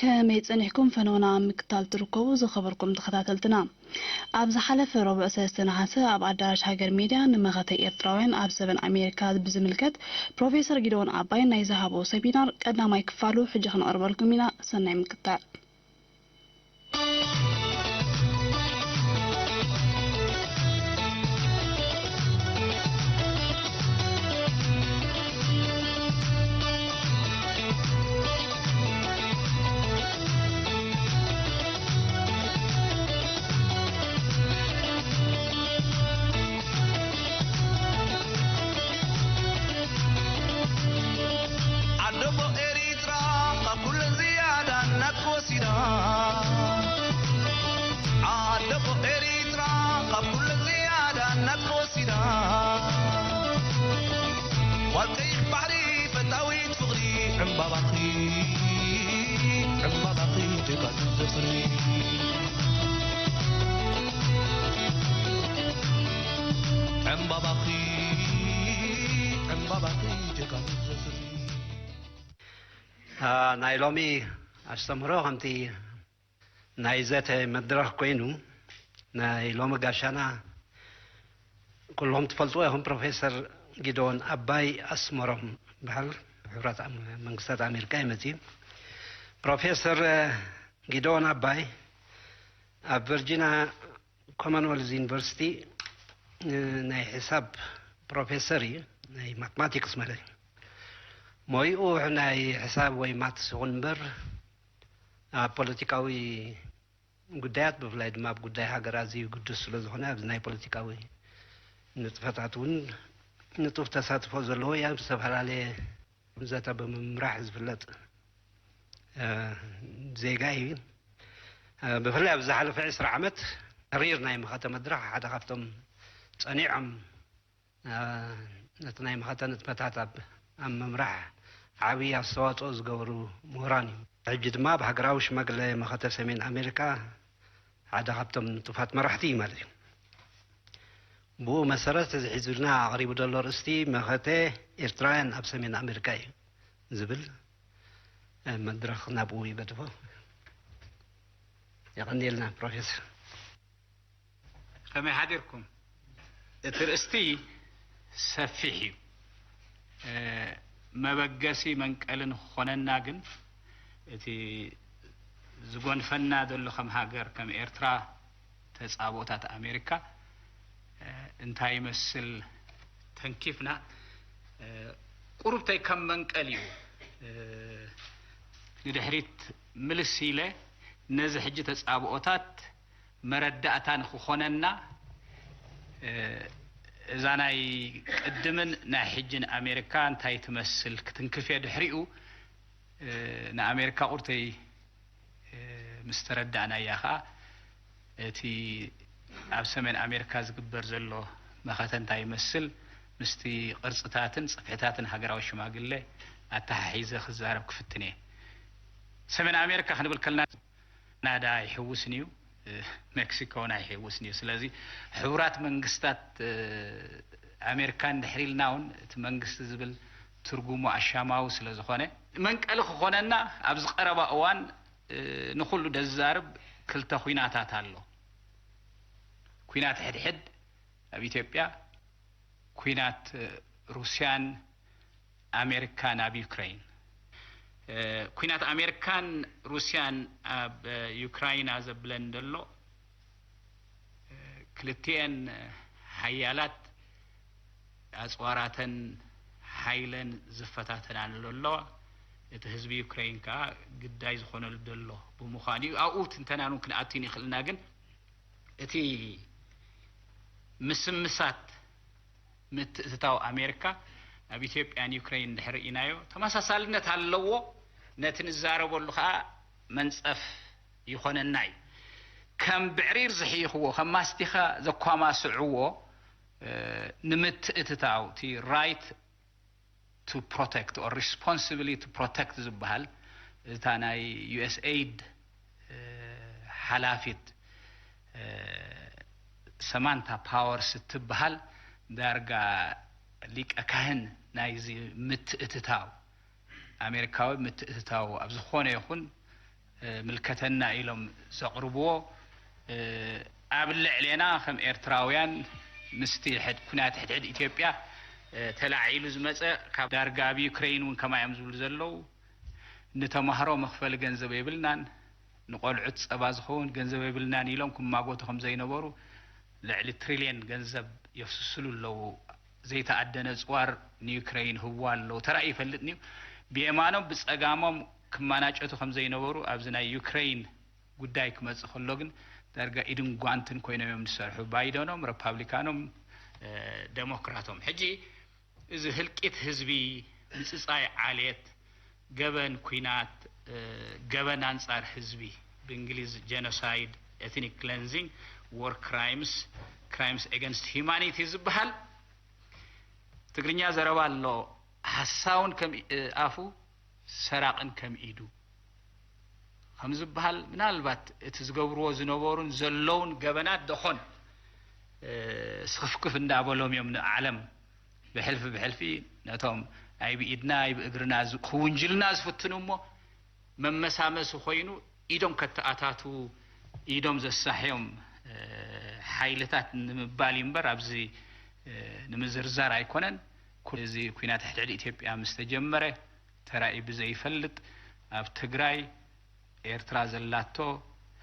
ከመይ ጸኒሕኩም? ፈነውና ኣብ ምክታል ትርከቡ ዝኸበርኩም ተኸታተልትና። ኣብ ዝሓለፈ ረቡዕ ሰለስተ ነሓሰ ኣብ ኣዳራሽ ሃገር ሜድያ ንመኸተ ኤርትራውያን ኣብ ሰሜን ኣሜሪካ ብዝምልከት ፕሮፌሰር ጊደዎን ኣባይ ናይ ዝሃቦ ሰሚናር ቀዳማይ ክፋሉ ሕጂ ክነቕርበልኩም ኢና። ሰናይ ምክታል። ዓደቦ ኤሪትራ ካብ ኩለን ዝያዳ እናትወሲዳ። ዓደቦ ኤሪትራ ካብ ኩለን ዝያዳ እናትወሲዳ። ጓል ቀይሕ ባሕሪ ፈታዊት ፍቕሪ ዕምባባኺ፣ ዕምባባኺ ጀጋኑ ዘፍሪ። ዕምባባኺ፣ ዕምባባኺ ጀጋኑ ዘፍሪ። አ፣ ናይ ሎሚ ኣስተምህሮ ከምቲ ናይ ዘተ መድረኽ ኮይኑ፣ ናይ ሎሚ ጋሻና ኩሎም ትፈልጥዎ ኢኹም፣ ፕሮፌሰር ጊደዎን ኣባይ ኣስመሮም በሃል፣ ሕቡራት ኣም-፣ መንግስታት ኣሜሪካ እዩ መጺኡ። ፕሮፌሰር ጊደዎን ኣባይ ኣብ ቨርጂና ኮመንዌልዝ ዩኒቨርሲቲ፣ እ፣ ናይ ሕሳብ ፕሮፌሰር እዩ፣ ናይ ማትማቲክስ ማለት እዩ። ሞይኡ ናይ ሕሳብ ወይ ማትስ ይኹን እምበር፣ ኣብ ፖለቲካዊ ጉዳያት፣ ብፍላይ ድማ ኣብ ጉዳይ ሃገር ኣዝዩ ግዱስ ስለ ዝኾነ፣ ኣብዚ ናይ ፖለቲካዊ ንጥፈታት እውን ንጡፍ ተሳትፎ ዘለዎ እዩ። ኣብ ዝተፈላለየ ዘተ ብምምራሕ ዝፍለጥ፣ እ፣ ዜጋ እዩ። እ፣ ብፍላይ ኣብ ዝሓለፈ ዕስራ ዓመት ተሪር ናይ መኸተ መድረኽ ሓደ ካብቶም ጸኒዖም፣ እ፣ ነቲ ናይ መኸተ ንጥፈታት ኣብ፣ ኣብ ምምራሕ ዓብዪ ኣስተዋጽኦ ዝገበሩ ምሁራን እዩ። ሕጂ ድማ ኣብ ሃገራዊ ሽማግለ መኸተ ሰሜን ኣሜሪካ ሓደ ካብቶም ንጡፋት መራሕቲ እዩ ማለት እዩ። ብኡ መሰረት፣ እዚ ሒዙልና ኣቕሪቡ ዘሎ ርእስቲ መኸተ ኤርትራውያን ኣብ ሰሜን ኣሜሪካ እዩ ዝብል፣ እ፣ መድረኽ ናብኡ ይገድፎ። የቐንየልና ፕሮፌሰር። ከመይ ሓዲርኩም? እቲ ርእስቲ ሰፊሕ እዩ። እ፣ መበገሲ መንቀሊ ንክኾነና ግን፣ እቲ ዝጎንፈና ዘሎ ከም ሃገር፣ ከም ኤርትራ፣ ተጻብኦታት ኣሜሪካ፣ እ፣ እንታይ ይመስል ተንኪፍና፣ እ፣ ቁሩብተይ ከም መንቀሊ እዩ፣ እ፣ ንድሕሪት ምልስ ኢለ ነዚ ሕጂ ተጻብኦታት መረዳእታ ንክኾነና፣ እ፣ እዛ ናይ ቅድምን ናይ ሕጅን ኣሜሪካ እንታይ ትመስል ክትንክፍ እየ። ድሕሪኡ፣ እ፣ ንኣሜሪካ ቁርተይ፣ እ፣ ምስ ተረዳእናያ ኸኣ፣ እቲ ኣብ ሰሜን ኣሜሪካ ዝግበር ዘሎ መኸተ እንታይ ይመስል፣ ምስቲ ቅርጽታትን ጽፍሕታትን ሃገራዊ ሽማግለ ኣተሓሒዘ ክዛረብ ክፍትን እየ። ሰሜን ኣሜሪካ ክንብል ከለና፣ ካናዳ ኣይሕውስን እዩ፣ እ፣ ሜክሲኮ እውን ኣይሕውስን እዩ። ስለዚ፣ ሕቡራት መንግስታት፣ እ፣ ኣሜሪካ እንድሕር ኢልና እውን፣ እቲ መንግስቲ ዝብል ትርጉሙ ኣሻማዊ ስለ ዝኾነ፣ መንቀሊ ክኾነና ኣብዚ ቀረባ እዋን፣ እ፣ ንኹሉ ደዛርብ ክልተ ኲናታት ኣሎ። ኲናት ሕድሕድ ኣብ ኢትዮጵያ፣ ኲናት፣ እ፣ ሩስያን ኣሜሪካን ኣብ ዩክረይን። እ፣ ኲናት ኣሜሪካን ሩስያን ኣብ፣ እ፣ ዩክራይና ዘብለን ዘሎ፣ እ፣ ክልቲኤን ሓያላት ኣጽዋራተን ሓይለን ዝፈታተናሉ ኣለዋ። እቲ ህዝቢ ዩክረይን ከኣ ግዳይ ዝኾነሉ ዘሎ ብምዃኑ እዩ። ኣብኡ ትንተናን እውን ክንኣቱ ይኽእልና፣ ግን እቲ ምስምሳት ምትእትታው ኣሜሪካ ኣብ ኢትዮጵያን ዩክረይን እንድሕር ርኢናዮ፣ ተመሳሳልነት ኣለዎ። ነቲ ንዛረበሉ ከኣ መንጸፍ ይኾነና እዩ። ከም ብዕሪር ዝሕይኽዎ፣ ከም ማስቲኻ ዘኳማስዕዎ፣ እ፣ ንምትእትታው፣ እቲ right to protect or responsibility to protect ዝበሃል፣ እታ ናይ ዩ ኤስ ኤይድ፣ እ፣ ሓላፊት፣ እ፣ ሰማንታ ፓወርስ እትበሃል፣ ዳርጋ ሊቀ ካህን ናይዚ ምትእትታው፣ ኣሜሪካዊ ምትእትታው ኣብ ዝኾነ ይኹን ምልከተና ኢሎም ዘቕርብዎ ኣብ ልዕሌና ከም ኤርትራውያን ምስቲ ኩናት ሕድሕድ ኢትዮጵያ ተላዒሉ ዝመፀ ካብ ዳርጋ ኣብ ዩክሬን እውን ከማይ እዮም ዝብሉ ዘለዉ። ንተማሃሮ መኽፈሊ ገንዘብ የብልናን፣ ንቆልዑት ፀባ ዝኸውን ገንዘብ የብልናን ኢሎም ክማጎቱ ከም ዘይነበሩ ልዕሊ ትሪልየን ገንዘብ የፍስስሉ ኣለዉ። ዘይተኣደነ ፅዋር ንዩክሬን ህብዋ ኣለዉ። ተራእዩ ይፈልጥ እዩ። ብየማኖም ብፀጋሞም ክማናጨቱ ከም ዘይነበሩ ኣብዚ ናይ ዩክሬን ጉዳይ ክመፅእ ከሎ ግን ዳርጋ ኢድን ጓንትን ኮይኖም እዮም ዝሰርሑ። ባይደኖም ረፓብሊካኖም ደሞክራቶም። ሕጂ እዚ ህልቂት ህዝቢ፣ ምፅፃይ ዓሌት፣ ገበን ኩናት፣ ገበን ኣንፃር ህዝቢ፣ ብእንግሊዝ genocide, ethnic cleansing, war crimes, crimes against humanity ዝበሃል ትግርኛ ዘረባ ኣሎ። ሓሳውን ከም ኣፉ ሰራቕን ከም ኢዱ ከም ዝበሃል ምናልባት እቲ ዝገብርዎ ዝነበሩን ዘለውን ገበናት ደኾን ስኽፍክፍ እንዳበሎም እዮም ንዓለም ብሕልፊ ብሕልፊ ነቶም ኣይ ብኢድና ኣይ ብእግርና ክውንጅልና ዝፍትኑ እሞ መመሳመሲ ኮይኑ ኢዶም ከተኣታትዉ ኢዶም ዘሳሕዮም ሓይልታት ንምባል እዩ እምበር ኣብዚ ንምዝርዛር ኣይኮነን። እዚ ኩናት ሕድሕድ ኢትዮጵያ ምስ ተጀመረ ተራእዩ ብዘይፈልጥ ኣብ ትግራይ ኤርትራ ዘላቶ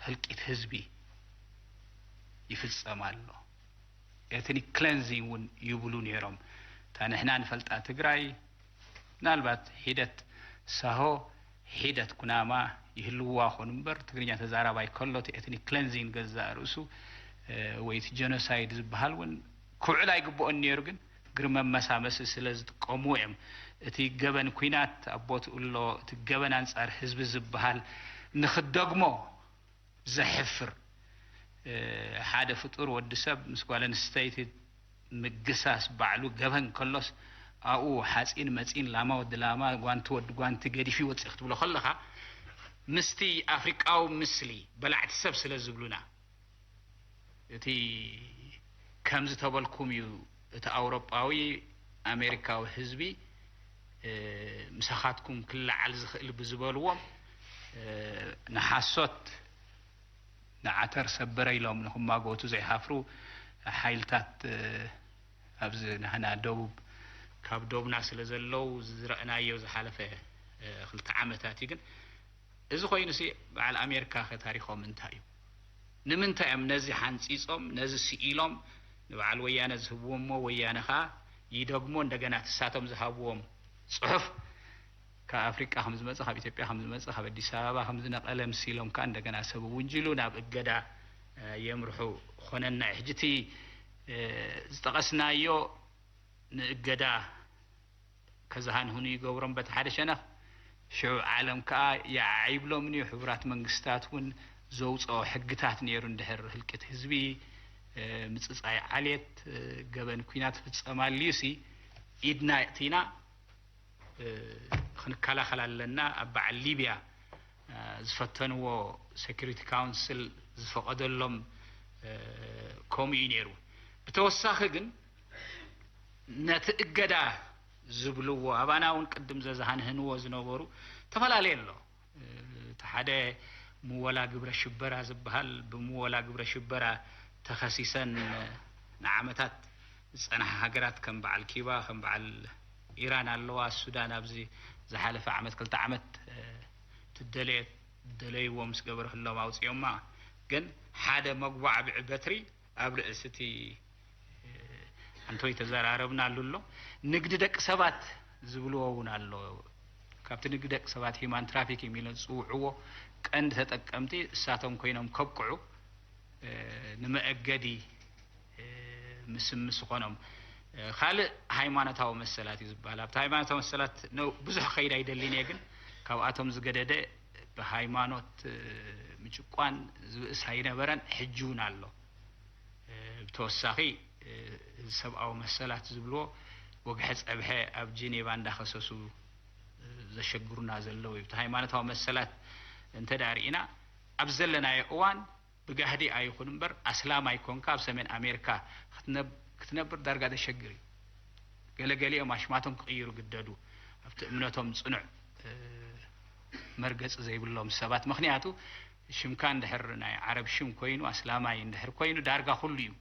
ህልቂት ህዝቢ ይፍጸም ኣሎ። ኤትኒክ ክለንዚንግ እውን ይብሉ ነይሮም። እታ ንሕና ንፈልጣ ትግራይ ምናልባት ሒደት ሳሆ ሒደት ኩናማ ይህልውዋ ኾኑ እምበር ትግርኛ ተዛራባይ ከሎ እቲ ኤትኒክ ክለንዚንግ ገዛእ ርእሱ ወይ እቲ ጀኖሳይድ ዝበሃል እውን ክውዕል ኣይግብኦን ነይሩ። ግን ግርመ መሳመሲ ስለ ዝጥቀሙ እዮም። እቲ ገበን ኩናት ኣብ ቦትኡ ኣሎ፣ እቲ ገበን ኣንጻር ህዝቢ ዝበሃል ንኽደግሞ ዘሕፍር ሓደ ፍጡር ወዲ ሰብ ምስ ጓል ኣንስተይቲ ምግሳስ ባዕሉ ገበን ከሎስ ኣብኡ ሓፂን መፂን ላማ ወዲ ላማ ጓንቲ ወዲ ጓንቲ ገዲፉ ይወፅእ ክትብሎ ከለኻ ምስቲ ኣፍሪቃዊ ምስሊ በላዕቲ ሰብ ስለ ዝብሉና እቲ ከምዚ ተበልኩም እዩ እቲ ኣውሮጳዊ ኣሜሪካዊ ህዝቢ ምሳኻትኩም ክለዓል ዝኽእል ብዝበልዎም ንሓሶት ንዓተር ሰበረ ኢሎም ንኽማጎቱ ዘይሓፍሩ ሓይልታት ኣብዚ ናህና ደቡብ ካብ ዶብና ስለ ዘለዉ ዝረእናዮ ዝሓለፈ ክልተ ዓመታት እዩ። ግን እዚ ኮይኑ ሲ በዓል ኣሜሪካ ከ ታሪኾም እንታይ እዩ? ንምንታይ እዮም ነዚ ሓንፂፆም ነዚ ስኢሎም ንበዓል ወያነ ዝህብዎ እሞ ወያነ ከዓ ይደግሞ እንደገና ትሳቶም ዝሃብዎም ፅሑፍ ካብ ኣፍሪቃ ከም ዝመፀ ካብ ኢትዮጵያ ከም ዝመፀ ካብ ኣዲስ ኣበባ ከም ዝነቀለ ምስ ኢሎም ከዓ እንደገና ሰብ ውንጅሉ ናብ እገዳ የምርሑ ኮነና እዩ። ሕጂ እቲ ዝጠቐስናዮ ንእገዳ ከዝሃንህኑ ይገብሮም በቲ ሓደ ሸነኽ ሽዑ ዓለም ከዓ ይዓይብሎምን እዩ። ሕቡራት መንግስታት እውን ዘውፅኦ ሕግታት ነይሩ እንድሕር ህልቂት ህዝቢ ምፅፃይ ዓሌት ገበን ኩናት ፍፀም ኣልዩ ሲ ኢድና እቲና ክንከላኸል ኣለና። ኣብ በዓል ሊብያ ዝፈተንዎ ሴኩሪቲ ካውንስል ዝፈቐደሎም ከምኡ እዩ ነይሩ። ብተወሳኺ ግን ነቲ እገዳ ዝብልዎ ኣባና እውን ቅድም ዘዝሃንህንዎ ዝነበሩ ተፈላለየ ኣሎ። እቲ ሓደ ምወላ ግብረ ሽበራ ዝበሃል ብምወላ ግብረ ሽበራ ተኸሲሰን ንዓመታት ዝፀናሓ ሃገራት ከም በዓል ኪባ ከም በዓል ኢራን ኣለዋ። ሱዳን ኣብዚ ዝሓለፈ ዓመት ክልተ ዓመት ትደለየ ደለይዎ ምስ ገበርህሎም ኣውፅኦማ። ግን ሓደ መጉባዕብዒ በትሪ ኣብ ርእሲ እቲ ኣንቶይ ተዘራረብናሉ ኣሎ። ንግዲ ደቂ ሰባት ዝብልዎ እውን ኣሎ። ካብቲ ንግዲ ደቂ ሰባት ሂማን ትራፊክ የሚለን ዝፅውዕዎ ቀንዲ ተጠቀምቲ እሳቶም ኮይኖም ከብቅዑ ንመእገዲ ምስምስ ዝኾኖም ካልእ ሃይማኖታዊ መሰላት እዩ ዝበሃል። ኣብቲ ሃይማኖታዊ መሰላት ብዙሕ ከይድ ኣይደሊን እየ፣ ግን ካብኣቶም ዝገደደ ብሃይማኖት ምጭቋን ዝብእስ ኣይነበረን፣ ሕጂ እውን ኣሎ። ብተወሳኺ እዚ ሰብኣዊ መሰላት ዝብልዎ ወግሐ ጸብሐ ኣብ ጀኔቫ እንዳኸሰሱ ዘሸግሩና ዘለዉ እዩ። እቲ ሃይማኖታዊ መሰላት እንተ ደኣ ርኢና ኣብ ዘለናዮ እዋን ብጋህዲ ኣይኹን እምበር ኣስላማይ ኮንካ ኣብ ሰሜን ኣሜሪካ ክትነብ- ክትነብር ዳርጋ ዘሸግር እዩ። ገለገሊኦም ኣሽማቶም ክቕይሩ ግደዱ ኣብቲ እምነቶም ጽኑዕ መርገፂ ዘይብሎም ሰባት። ምኽንያቱ ሽምካ እንድሕር ናይ ዓረብ ሽም ኮይኑ፣ ኣስላማይ እንድሕር ኮይኑ፣ ዳርጋ ኩሉ እዩ፣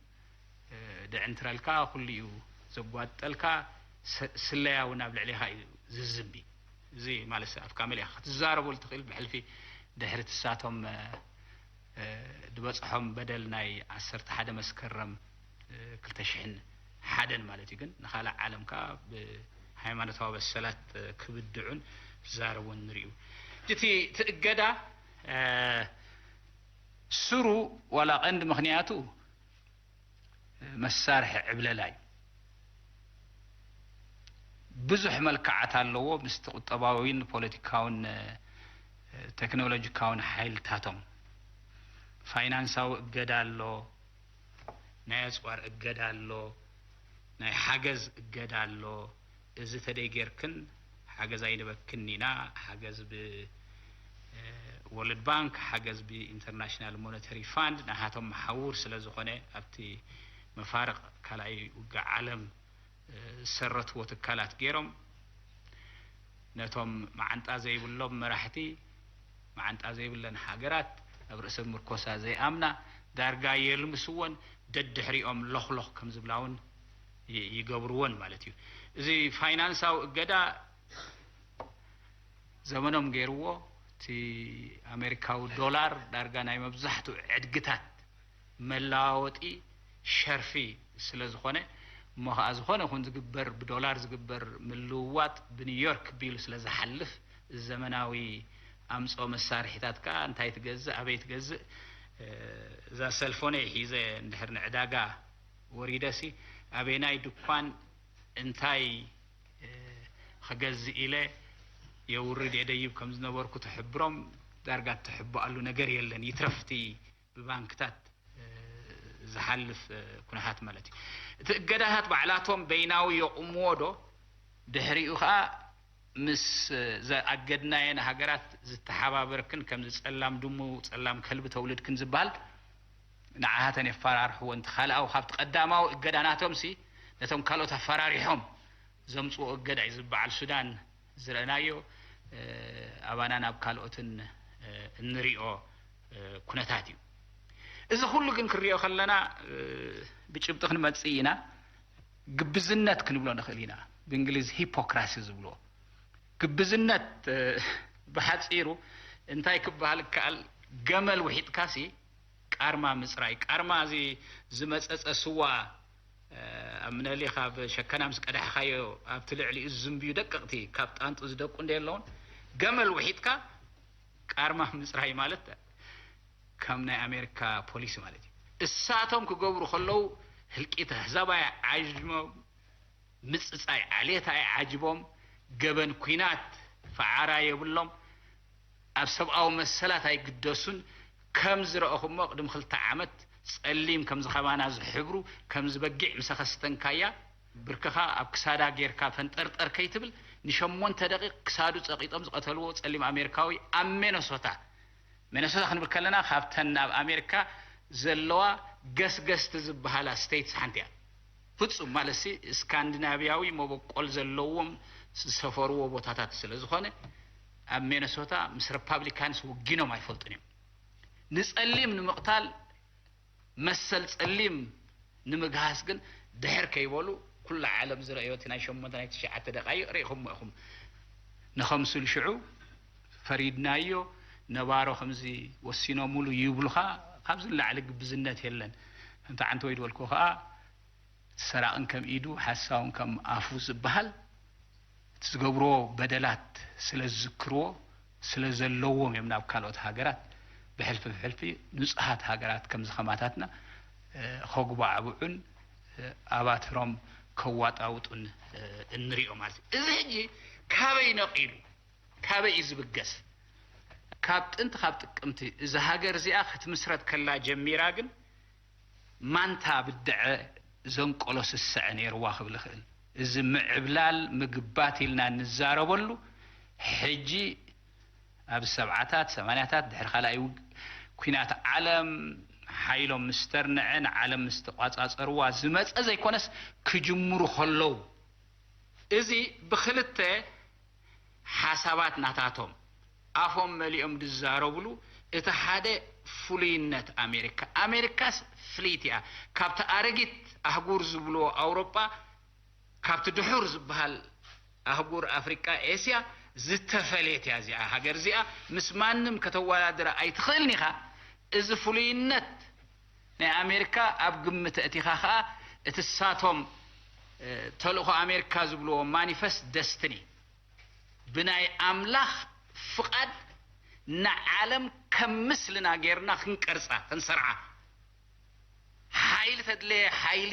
እ፣ ድዕንትረልካ፣ ኩሉ እዩ ዘጓጠልካ፣ ስ-፣ ስለያ እውን ኣብ ልዕሌኻ እዩ ዝዝንቢ። እዚ ማለት ኣፍካ መሊእኻ ክትዛረበሉ ትኽእል፣ ብሕልፊ ድሕሪ ትሳቶም፣ እ፣ እ፣ ዝበፅሖም በደል ናይ ዓሰርተ ሓደ መስከረም፣ እ፣ ክልተ ሽሕን ሓደን ማለት እዩ። ግን ንኻልእ ዓለም ከኣ ብሃይማኖታዊ መሰላት፣ እ፣ ክብድዑን ክዛረቡን ንርእዩ። እቲ፣ እቲ እገዳ፣ እ፣ ስሩ ዋላ ቀንዲ ምኽንያቱ፣ እ፣ መሳርሒ ዕብለላ እዩ። ብዙሕ መልክዓት ኣለዎ። ምስቲ ቁጠባዊን ፖለቲካውን፣ እ፣ ቴክኖሎጂካውን ሓይልታቶም ፋይናንሳዊ እገዳ ኣሎ፣ ናይ ኣጽዋር እገዳ ኣሎ፣ ናይ ሓገዝ እገዳ ኣሎ። እዚ ተደይ ጌርክን ሓገዝ ኣይንበክን ኢና። ሓገዝ ብ፣ እ፣ ወርልድ ባንክ፣ ሓገዝ ብኢንተርናሽናል ሞነተሪ ፋንድ፣ ናሃቶም መሓውር ስለ ዝኾነ ኣብቲ መፋርቕ ካልኣይ ውግእ ዓለም፣ እ፣ ዝሰረትዎ ትካላት ገይሮም ነቶም መዓንጣ ዘይብሎም መራሕቲ፣ መዓንጣ ዘይብለን ሃገራት፣ ኣብ ርእሰ ምርኮሳ ዘይኣምና፣ ዳርጋ የልምስዎን፣ ደድሕሪኦም ሎኽሎኽ ከም ዝብላ እውን ይ-፣ ይገብርዎን ማለት እዩ። እዚ ፋይናንሳዊ እገዳ ዘመኖም ገይርዎ፣ እቲ ኣሜሪካዊ ዶላር ዳርጋ ናይ መብዛሕትኡ ዕድግታት መለዋወጢ ሸርፊ ስለ ዝኾነ፣ እሞ ኸዓ ዝኾነ ይኹን ዝግበር፣ ብዶላር ዝግበር ምልውዋጥ ብኒውዮርክ ቢል ስለ ዝሓልፍ፣ እዚ ዘመናዊ ኣምጽኦ መሳርሒታት ከኣ እንታይ ትገዝእ፣ ኣበይ ትገዝእ፣ እ፣ እዛ ሰልፎነይ ሒዘ እንድሕር ንዕዳጋ ወሪደሲ፣ ኣበየናይ ድኳን እንታይ፣ እ፣ ክገዝእ ኢለ የውርድ የደይብ ከም ዝነበርኩ ትሕብሮም፣ ዳርጋ ትሕብኣሉ ነገር የለን። ይትረፍቲ ብባንክታት፣ እ፣ ዝሓልፍ፣ እ፣ ኩነታት ማለት እዩ። እቲ እገዳታት ባዕላቶም በይናዊ የቑምዎ ዶ? ድሕሪኡ ኸኣ ምስ፣ እ፣ ዘኣገድናየን ሃገራት ዝተሓባበርክን፣ ከምዚ ጸላም ድሙ፣ ጸላም ከልቢ ተውልድክን ዝበሃል፣ ንዓሃተን የፈራርሕዎ። እንተ ካልኣዊ ካብቲ ቀዳማዊ እገዳ ናቶምሲ፣ ነቶም ካልኦት ኣፈራሪሖም ዘምጽዎ እገዳ እዩ። እዚ በዓል ሱዳን ዝረእናዮ፣ እ፣ ኣባና ናብ ካልኦትን፣ እ፣ እንሪኦ፣ እ፣ ኩነታት እዩ። እዚ ኩሉ ግን ክንሪኦ ከለና፣ እ፣ ብጭብጢ ክንመጽእ ኢና። ግብዝነት ክንብሎ ንኽእል ኢና። ብእንግሊዝ ሂፖክራሲ ዝብልዎ። ግብዝነት፣ እ፣ ብሓጺሩ እንታይ ክበሃል ይከኣል? ገመል ውሒጥካሲ ቃርማ ምጽራይ። ቃርማ እዚ ዝመጸጸ ስዋ፣ እ፣ ኣብ ምነሊ ካብ ሸከና ምስ ቀዳሕካዮ ኣብቲ ልዕሊኡ ዝዝንብዩ ደቀቕቲ ካብ ጣንጡ ዝደቁ እንደ የለውን፣ ገመል ውሒጥካ ቃርማ ምጽራይ ማለት ከም ናይ ኣሜሪካ ፖሊሲ ማለት እዩ። እሳቶም ክገብሩ ከለዉ ህልቂት ኣህዛብ ኣይዓጅቦም፣ ምጽጻይ ዓሌት ኣይዓጅቦም፣ ገበን ኲናት ፈዓራ የብሎም፣ ኣብ ሰብኣዊ መሰላት ኣይግደሱን። ከም ዝረእኹሞ ቅድሚ ክልተ ዓመት ጸሊም ከምዚ ከማና ዝሕብሩ፣ ከምዚ በጊዕ ምስ ኣኸስተንካያ ብርክኻ ኣብ ክሳዳ ጌርካ ፈንጠርጠር ከይትብል ንሸሞንተ ደቂቕ ክሳዱ ጸቒጦም ዝቐተልዎ ጸሊም ኣሜሪካዊ ኣብ ሚነሶታ። ሚነሶታ ክንብል ከለና ካብተን ኣብ ኣሜሪካ ዘለዋ ገስገስቲ ዝበሃላ ስቴትስ ሓንቲ እያ። ፍጹም ማለትሲ ስካንዲናቪያዊ መበቆል ዘለዎም ዝሰፈርዎ ቦታታት ስለ ዝኾነ ኣብ ሚነሶታ ምስ ሪፓብሊካንስ ወጊኖም ኣይፈልጡን እዮም። ንጸሊም ንምቕታል፣ መሰል ጸሊም ንምግሃስ ግን ድሕር ከይበሉ ኩላ ዓለም ዝረእዮ እቲ ናይ ሸሞንተ ናይ ትሽዓተ ደቃይቕ ርኢኹሞ ኢኹም። ንኸምሱል ሽዑ ፈሪድናዮ፣ ነባሮ ከምዚ ወሲኖምሉ ይብሉኻ። ካብዚ ንላዕሊ ግብዝነት የለን። ከምቲ ዓንተወይ ዝበልኩ ከኣ ሰራቕን ከም ኢዱ፣ ሓሳውን ከም ኣፉ ዝበሃል፣ እቲ ዝገብርዎ በደላት ስለ ዝዝክርዎ፣ ስለ ዘለዎም እዮም ናብ ካልኦት ሃገራት ብሕልፊ ብሕልፊ ንጹሃት ሃገራት ከምዚ ከማታትና፣ እ፣ ከጉባዕብዑን፣ እ፣ ኣባትሮም ከዋጣውጡን፣ እ፣ እንሪኦ ማለት እዩ። እዚ ሕጂ ካበይ ነቒሉ? ካበይ እዩ ዝብገስ? ካብ ጥንቲ፣ ካብ ጥቅምቲ እዛ ሃገር እዚኣ ክትምስረት ከላ ጀሚራ ግን ማንታ ብድዐ ዘንቆሎ ስስዐ ነይርዋ ክብል እኽእል። እዚ ምዕብላል ምግባት ኢልና እንዛረበሉ፣ ሕጂ ኣብ ሰብዓታት፣ ሰማንያታት ድሕሪ ካልኣይ ውግ-፣ ኲናት ዓለም ሓይሎም ምስ ተርንዐ፣ ንዓለም ምስ ተቋጻጸርዋ ዝመጸ ዘይኮነስ፣ ክጅምሩ ከለዉ፣ እዚ ብኽልተ ሓሳባት ናታቶም፣ ኣፎም መሊኦም ዝዛረብሉ እቲ ሓደ ፍሉይነት ኣሜሪካ። ኣሜሪካስ ፍልይቲ እያ ካብቲ ኣረጊት ኣህጉር ዝብልዎ ኣውሮጳ፣ ካብቲ ድሑር ዝበሃል ኣህጉር ኣፍሪቃ፣ ኤስያ ዝተፈለየት እያ። እዚኣ ሃገር እዚኣ ምስ ማንም ከተወዳድራ ኣይትኽእልን ኢኻ። እዚ ፍሉይነት ናይ ኣሜሪካ ኣብ ግምት ኣእቲኻ ኸኣ እቲ ሳቶም ተልእኾ ኣሜሪካ ዝብልዎ ማኒፈስት ደስትኒ ብናይ ኣምላኽ ፍቓድ ንዓለም ከም ምስልና ጌርና ክንቀርጻ ክንሰርዓ፣ ሓይሊ ተድለየ ሓይሊ፣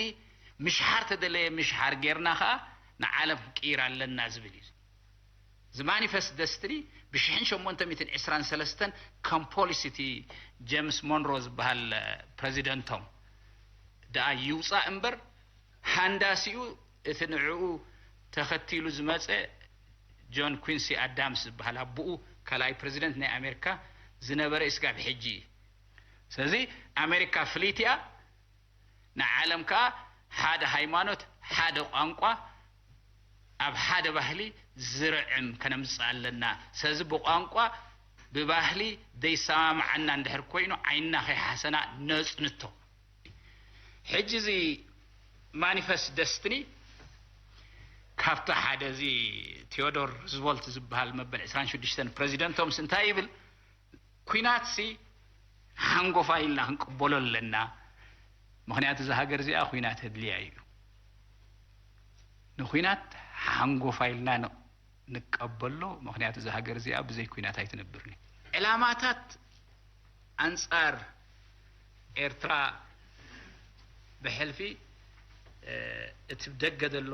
ምሽሓር ተደለየ ምሽሓር ጌርና ኸኣ ንዓለም ክንቅይር ኣለና ዝብል እዩ። እዚ ማኒፈስት ደስትኒ ብሽሕን ሸሞንተ ሚእትን ዕስራን ሰለስተን ከም ፖሊሲ እቲ ጀምስ ሞንሮ ዝበሃል ፕረዚደንቶም ደኣ ይውፃእ እምበር፣ ሃንዳሲኡ እቲ ንዕኡ ተኸቲሉ ዝመፀ ጆን ኩንሲ ኣዳምስ ዝበሃል ኣቦኡ ካልኣይ ፕረዚደንት ናይ ኣሜሪካ ዝነበረ እዩ ስጋብ ሕጂ። ስለዚ ኣሜሪካ ፍልይቲ እያ። ንዓለም ከኣ ሓደ ሃይማኖት፣ ሓደ ቋንቋ፣ ኣብ ሓደ ባህሊ ዝርዕም ከነምጽእ ኣለና። ስለዚ ብቋንቋ ብባህሊ ዘይሰማምዓና እንድሕር ኮይኑ ዓይንና ከይሓሰና ነጽንቶ። ሕጂ እዚ ማኒፈስት ደስትኒ ካብቲ ሓደ እዚ ቴዎዶር ሩዝቨልት ዝበሃል መበል ዕስራን ሽዱሽተን ፕረዚደንቶምስ እንታይ ይብል? ኲናትሲ ሓንጎፋይ ኢልና ክንቅበሎ ኣለና። ምኽንያቱ እዛ ሃገር እዚኣ ኲናት ኣድልያ እዩ። ንኲናት ሓንጎፋይ ኢልና ን- ንቀበሎ። ምኽንያቱ እዛ ሃገር እዚኣ ብዘይ ኲናት ኣይትነብርን። ዕላማታት ኣንጻር ኤርትራ ብሕልፊ እቲ ብደገ ዘሎ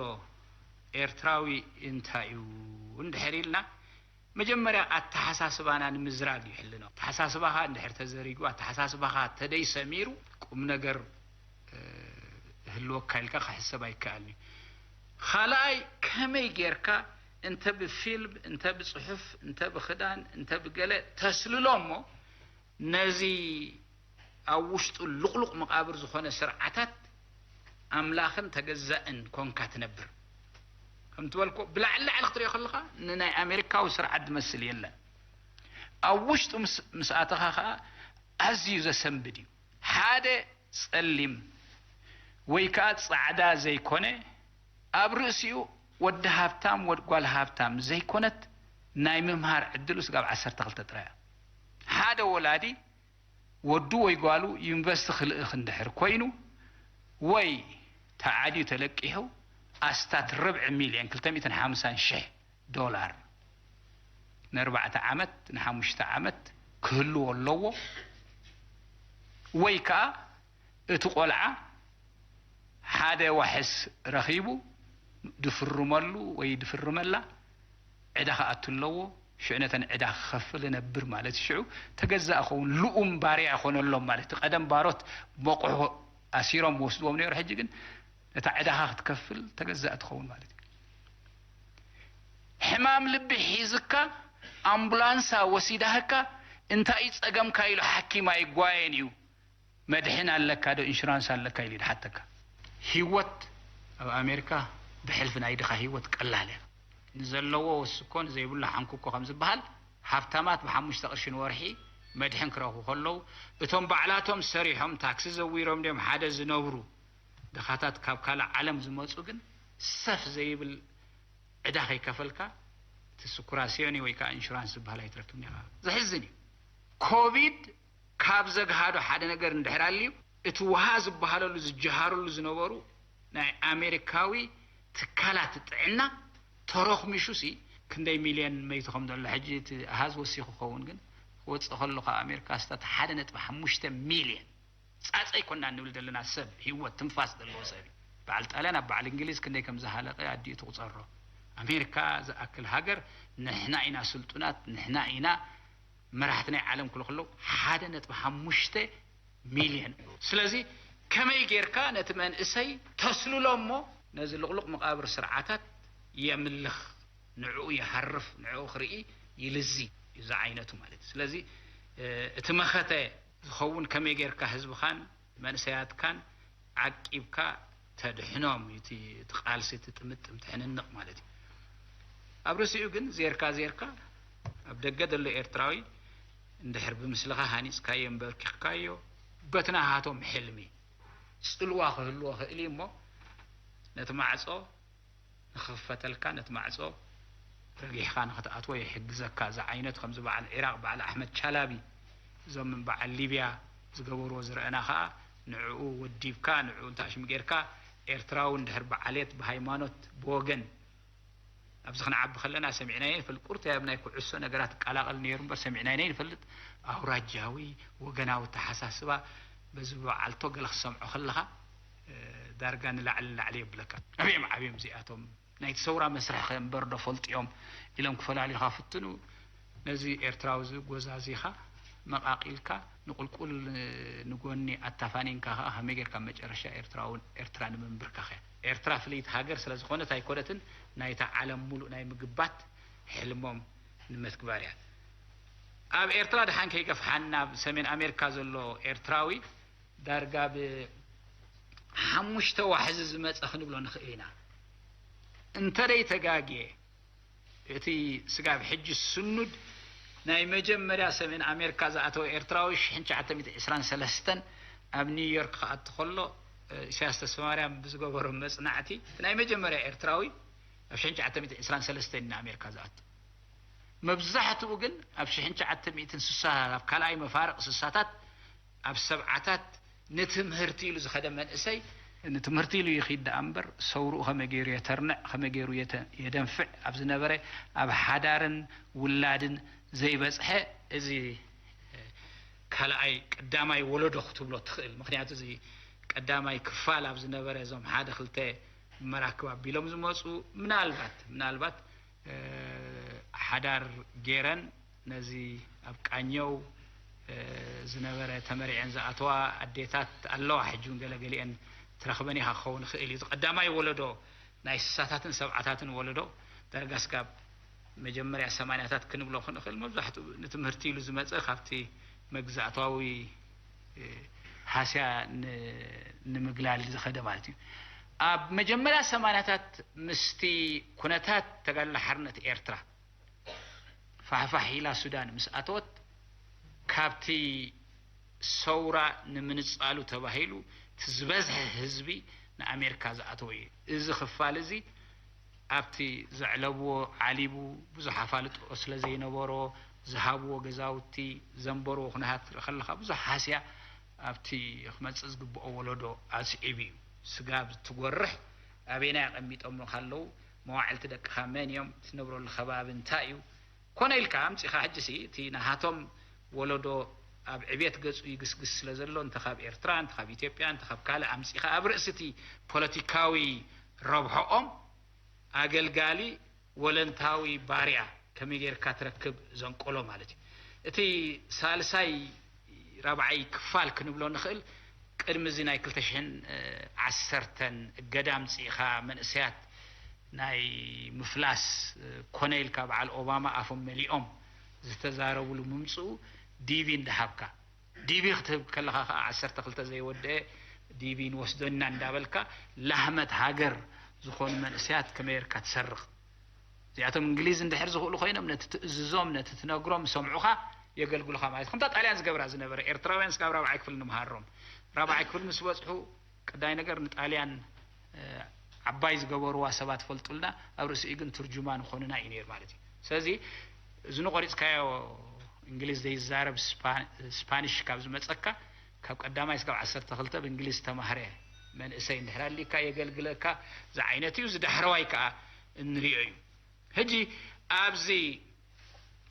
ኤርትራዊ እንታይ እዩ እንድሕር ኢልና፣ መጀመርያ ኣተሓሳስባና ንምዝራግ ይሕልኖ። ኣተሓሳስባኻ እንድሕር ተዘሪጉ፣ ኣተሓሳስባኻ ተደይ ሰሚሩ፣ ቁም ነገር ህልወካ ኢልካ ክሕሰብ ኣይከኣልን እዩ። ካልኣይ፣ ከመይ ጌርካ እንተ ብፊልም፣ እንተ ብጽሑፍ፣ እንተ ብኽዳን፣ እንተ ብገለ ተስልሎ እሞ ነዚ ኣብ ውሽጡ ልቕሉቕ መቓብር ዝኾነ ስርዓታት ኣምላኽን ተገዛእን ኮንካ ትነብር። ከም ትበልኮ ብላዕሊ ላዕሊ ክትሪኦ ከለኻ ንናይ ኣሜሪካዊ ስርዓት ዝመስል የለን። ኣብ ውሽጡ ምስ ኣተኻ ኸኣ ኣዝዩ ዘሰንብድ እዩ። ሓደ ጸሊም ወይ ከኣ ጻዕዳ ዘይኮነ፣ ኣብ ርእሲኡ ወዲ ሃብታም ወድ ጓል ሃብታም ዘይኮነት ናይ ምምሃር ዕድሉ ስጋብ ዓሰርተ ክልተ ጥራይ እያ። ሓደ ወላዲ ወዱ ወይ ጓሉ ዩኒቨርሲቲ ክልእኽ እንድሕር ኮይኑ ወይ ተዓድዩ ተለቂሑ ኣስታት ርብዒ ሚልዮን ክልተ ሚእትን ሓምሳን ሽሕ ዶላር ንኣርባዕተ ዓመት ንሓሙሽተ ዓመት ክህልዎ ኣለዎ። ወይ ከኣ እቲ ቆልዓ ሓደ ዋሕስ ረኺቡ ድፍርመሉ ወይ ድፍርመላ ዕዳ ክኣቱ ኣለዎ። ሽዑ ነተን ዕዳ ክኸፍል እነብር ማለት ሽዑ ተገዛእ ኸውን ልኡም ባርያ ይኾነሎም ማለት እዩ። ቀደም ባሮት መቑሑ ኣሲሮም ወስድዎም ነይሩ። ሕጂ ግን ነታ ዕዳኻ ክትከፍል ተገዛእ ትኸውን ማለት እዩ። ሕማም ልቢ ሒዝካ ኣምቡላንሳ ወሲዳህካ እንታይ ጸገምካ ኢሉ ሓኪም ኣይጓየን እዩ። መድሕን ኣለካ ዶ ኢንሹራንስ ኣለካ ኢሉ ይሓተካ። ህይወት ኣብ ኣሜሪካ ብሕልፊ ናይ ድኻ ህይወት ቀላል እያ። ንዘለዎ ወስኮ ንዘይብሉ ሓንኩኮ ከም ዝበሃል፣ ሃብታማት ብሓሙሽተ ቅርሺ ንወርሒ መድሕን ክረኽቡ ከለዉ፣ እቶም ባዕላቶም ሰሪሖም ታክሲ ዘዊሮም ድዮም ሓደ ዝነብሩ ድኻታት ካብ ካልእ ዓለም ዝመጹ ግን ሰፍ ዘይብል ዕዳ ከይከፈልካ እቲ ስኩራሲዮኒ ወይ ከዓ ኢንሹራንስ ዝበሃል ኣይትረክብን ኢኻ። ዘሕዝን እዩ። ኮቪድ ካብ ዘግሃዶ ሓደ ነገር እንድሕር ኣልዩ፣ እቲ ውሃ ዝበሃለሉ ዝጀሃረሉ ዝነበሩ ናይ ኣሜሪካዊ ትካላት ጥዕና ተረኽሚሹ ሲ ክንደይ ሚልዮን መይቱ ከም ዘሎ ሕጂ እቲ ኣሃዝ ወሲኹ ክኸውን ግን ክወፅእ ከሎ ካብ ኣሜሪካ ስታት ሓደ ነጥቢ ሓሙሽተ ሚልዮን ጻጸ ኣይኮናን ንብል ዘለና ሰብ ህይወት ትንፋስ ዘለዎ ሰብ እዩ። በዓል ጣልያን ኣብ በዓል እንግሊዝ ክንደይ ከም ዝሃለቀ ኣዲኡ ትቁጸሮ። ኣሜሪካ ዝኣክል ሃገር ንሕና ኢና ስልጡናት ንሕና ኢና መራሕቲ ናይ ዓለም ክብሉ ከለዉ ሓደ ነጥቢ ሓሙሽተ ሚልዮን። ስለዚ ከመይ ጌርካ ነቲ መንእሰይ ተስልሎ እሞ ነዚ ልቕሉቕ መቓብር ስርዓታት የምልኽ፣ ንዕኡ ይሃርፍ፣ ንዕኡ ክርኢ ይልዚ እዩ ዝዓይነቱ ማለት እዩ። ስለዚ እቲ መኸተ ዝኸውን ከመይ ጌርካ ህዝብኻን መንእሰያትካን ዓቂብካ ተድሕኖም እዩ እቲ ቃልሲ እቲ ጥምጥም ትሕንንቕ ማለት እዩ። ኣብ ርእሲኡ ግን ዜርካ ዜርካ ኣብ ደገ ዘሎ ኤርትራዊ እንድሕር ብምስልኻ ሃኒጽካዮ፣ እንበርኪኽካዮ፣ በቲ ናሃቶም ሕልሚ ጽልዋ ክህልዎ ክእል እዩ እሞ፣ ነቲ ማዕጾ ንኽኽፈተልካ፣ ነቲ ማዕጾ ረጊሕኻ ንኽትኣትዎ ይሕግዘካ። እዚ ዓይነት ከምዚ በዓል ዒራቕ፣ በዓል ኣሕመድ ቻላቢ፣ እዞም በዓል ሊብያ ዝገበርዎ ዝረኣና ኸኣ፣ ንዕኡ ወዲብካ፣ ንዕኡ እንተ ኣሽም ጌርካ፣ ኤርትራዊ እንድሕር ብዓሌት፣ ብሃይማኖት፣ ብወገን፣ ኣብዚ ክንዓቢ ከለና ሰሚዕናዮ ንፈልጥ። ቁርተይ ኣብ ናይ ኩዕሶ ነገራት ይቀላቐል ነይሩ እምበር ሰሚዕናዮ ንፈልጥ። ኣውራጃዊ፣ ወገናዊ ኣተሓሳስባ በዚ በዓልቶ ገለ ክሰምዖ ከለኻ፣ እ፣ ዳርጋ ንላዕሊ ንላዕሊ የብለካ። ኣበዮም ዓብዮም እዚኣቶም? ናይቲ ሰውራ መስርሕ ከ እምበር ዶ ፈልጥዮም ኢሎም ክፈላልዩኻ ፍትኑ። ነዚ ኤርትራዊ እዚ ጎዛዚኻ መቓቒልካ ንቁልቁል ንጎኒ ኣታፋኒንካ ከኣ ከመይ ጌርካ መጨረሻ ኤርትራውን ኤርትራ ንምንብርካኽ እያ። ኤርትራ ፍልይቲ ሃገር ስለ ዝኾነት ኣይኮነትን፣ ናይታ ዓለም ሙሉእ ናይ ምግባት ሕልሞም ንምትግባር እያ። ኣብ ኤርትራ ደሓን ከይገፍሓና፣ ኣብ ሰሜን ኣሜሪካ ዘሎ ኤርትራዊ ዳርጋ ብሓሙሽተ ዋሕዚ ዝመጸ ክንብሎ ንኽእል ኢና። እንተ ደይ ተጋግየ፣ እቲ ስጋብ ሕጂ ስኑድ ናይ መጀመርያ ሰሜን ኣሜሪካ ዝኣተወ ኤርትራዊ ሽሕን ትሽዓተ ሚእትን ዕስራን ሰለስተን ኣብ ኒውዮርክ ክኣቱ ከሎ፣ እ፣ ኢሳያስ ተስፋማርያም ብዝገበሮ መጽናዕቲ፣ እቲ ናይ መጀመርያ ኤርትራዊ ኣብ ሽሕን ትሽዓተ ሚእትን ዕስራን ሰለስተን እዩ ንኣሜሪካ ዝኣቱ። መብዛሕትኡ ግን ኣብ ሽሕን ትሽዓተ ሚእትን ስሳታት፣ ኣብ ካልኣይ መፋርቕ ስሳታት፣ ኣብ ሰብዓታት ንትምህርቲ ኢሉ ዝኸደ መንእሰይ፣ ንትምህርቲ ኢሉ ይኺድ ደኣ እምበር፣ ሰውርኡ ከመይ ገይሩ የተርንዕ፣ ከመይ ገይሩ የተ-፣ የደንፍዕ ኣብ ዝነበረ፣ ኣብ ሓዳርን ውላድን ዘይበጽሐ፣ እዚ ካልኣይ፣ ቀዳማይ ወለዶ ክትብሎ ትኽእል። ምኽንያቱ፣ እዚ ቀዳማይ ክፋል ኣብ ዝነበረ፣ እዞም ሓደ ክልተ መራክብ ኣቢሎም ዝመጹ፣ ምናልባት፣ ምናልባት፣ እ፣ ሓዳር ጌረን ነዚ ኣብ ቃኘው፣ እ፣ ዝነበረ ተመሪዐን ዝኣተዋ ኣዴታት ኣለዋ። ሕጂ እውን ገለገሊአን ትረኽበን ኢኻ ክኸውን ይኽእል እዩ። እዚ ቀዳማይ ወለዶ፣ ናይ ስሳታትን ሰብዓታትን ወለዶ፣ ዳርጋ ስጋብ መጀመርያ ሰማንያታት ክንብሎ ክንኽእል፣ መብዛሕትኡ ንትምህርቲ ኢሉ ዝመጸ፣ ካብቲ መግዛእታዊ፣ እ፣ ሃስያ ን-፣ ንምግላል ዝኸደ ማለት እዩ። ኣብ መጀመርያ ሰማንያታት ምስቲ ኩነታት ተጋድሎ ሓርነት ኤርትራ ፋሕፋሕ ኢላ ሱዳን ምስ ኣተወት፣ ካብቲ ሰውራ ንምንጻሉ ተባሂሉ እቲ ዝበዝሐ ህዝቢ ንኣሜሪካ ዝኣተወ እዩ። እዚ ክፋል እዚ ኣብቲ ዘዕለብዎ ዓሊቡ፣ ብዙሕ ኣፋልጦ ስለ ዘይነበሮ፣ ዝሃብዎ ገዛውቲ፣ ዘንበርዎ ኩነታት ትርኢ ከለኻ፣ ብዙሕ ሃስያ ኣብቲ ክመጽእ ዝግብኦ ወለዶ ኣስዒቡ እዩ። ስጋብ ትጎርሕ ኣበየናይ ኣቐሚጦምኻ ኣለዉ፣ መዋዕልቲ ደቅኻ መን እዮም፣ ትነብረሉ ከባቢ እንታይ እዩ፣ ኮነ ኢልካ ኣምጺኻ፣ ሕጂሲ እቲ ናሃቶም ወለዶ ኣብ ዕብየት ገጹ ይግስግስ ስለ ዘሎ፣ እንተ ካብ ኤርትራ፣ እንተ ካብ ኢትዮጵያ፣ እንተ ካብ ካልእ ኣምጺኻ፣ ኣብ ርእሲ እቲ ፖለቲካዊ ረብሖኦም ኣገልጋሊ ወለንታዊ ባርያ ከመይ ጌርካ ትረክብ ዘንቆሎ ማለት እዩ። እቲ ሳልሳይ ራብዓይ ክፋል ክንብሎ ንኽእል፣ ቅድሚ እዚ ናይ ክልተ ሽሕን ዓሰርተን እገዳ ኣምጺእኻ መንእሰያት ናይ ምፍላስ፣ ኮነ ኢልካ በዓል ኦባማ ኣፎም መሊኦም ዝተዛረብሉ ምምጽኡ፣ ዲቪ እንዳሃብካ፣ ዲቪ ክትህብ ከለኻ ከኣ ዓሰርተ ክልተ ዘይወደአ ዲቪ ንወስዶ ኢና እንዳበልካ ላህመት ሃገር ዝኾኑ መንእሰያት ከመይ ጌርካ ትሰርቕ? እዚኣቶም እንግሊዝ እንድሕር ዝኽእሉ ኮይኖም ነቲ ትእዝዞም፣ ነቲ ትነግሮም ዝሰምዑኻ የገልግሉኻ ማለት እዩ። ከምታ ጣልያን ዝገብራ ዝነበረ፣ ኤርትራውያን ስጋብ ራብዓይ ክፍሊ ንምሃሮም። ራብዓይ ክፍሊ ምስ በጽሑ ቀዳይ ነገር ንጣልያን፣ እ፣ ዓባይ ዝገበርዋ ሰባት ፈልጡልና፣ ኣብ ርእሲኡ ግን ትርጁማን ይኾኑና እዩ ነይሩ ማለት እዩ። ስለዚ እዚ ንቆሪጽካዮ፣ እንግሊዝ ዘይዛረብ ስፓ-፣ ስፓኒሽ ካብ ዝመጸካ፣ ካብ ቀዳማይ እስካብ ዓሰርተ ክልተ ብእንግሊዝ ዝተማህረ መንእሰይ እንድሕር ኣሊካ የገልግለካ ዝዓይነት እዩ። እዚ ዳሕረዋይ ከኣ እንሪኦ እዩ። ሕጂ ኣብዚ፣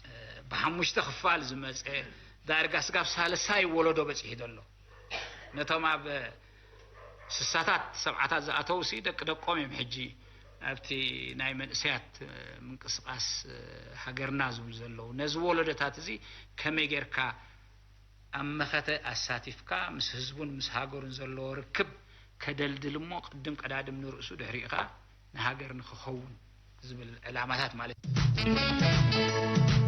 እ፣ ብሓሙሽተ ክፋል ዝመጸ ዳርጋ ስጋብ ሳልሳይ ወለዶ በጺሑ ዘሎ፣ ነቶም ኣብ ስሳታት ሰብዓታት ዝኣተው ሲ ደቂ ደቆም እዮም ሕጂ ኣብቲ ናይ መንእሰያት፣ እ፣ ምንቅስቃስ፣ እ፣ ሃገርና ዝብሉ ዘለዉ። ነዚ ወለዶታት እዚ ከመይ ጌርካ ኣብ መኸተ ኣሳቲፍካ ምስ ህዝቡን ምስ ሃገሩን ዘለዎ ርክብ ከደልድል እሞ፣ ቅድም ቀዳድም ንርእሱ፣ ድሕሪኡ ከኣ ንሃገር ንክኸውን ዝብል ዕላማታት ማለት እዩ።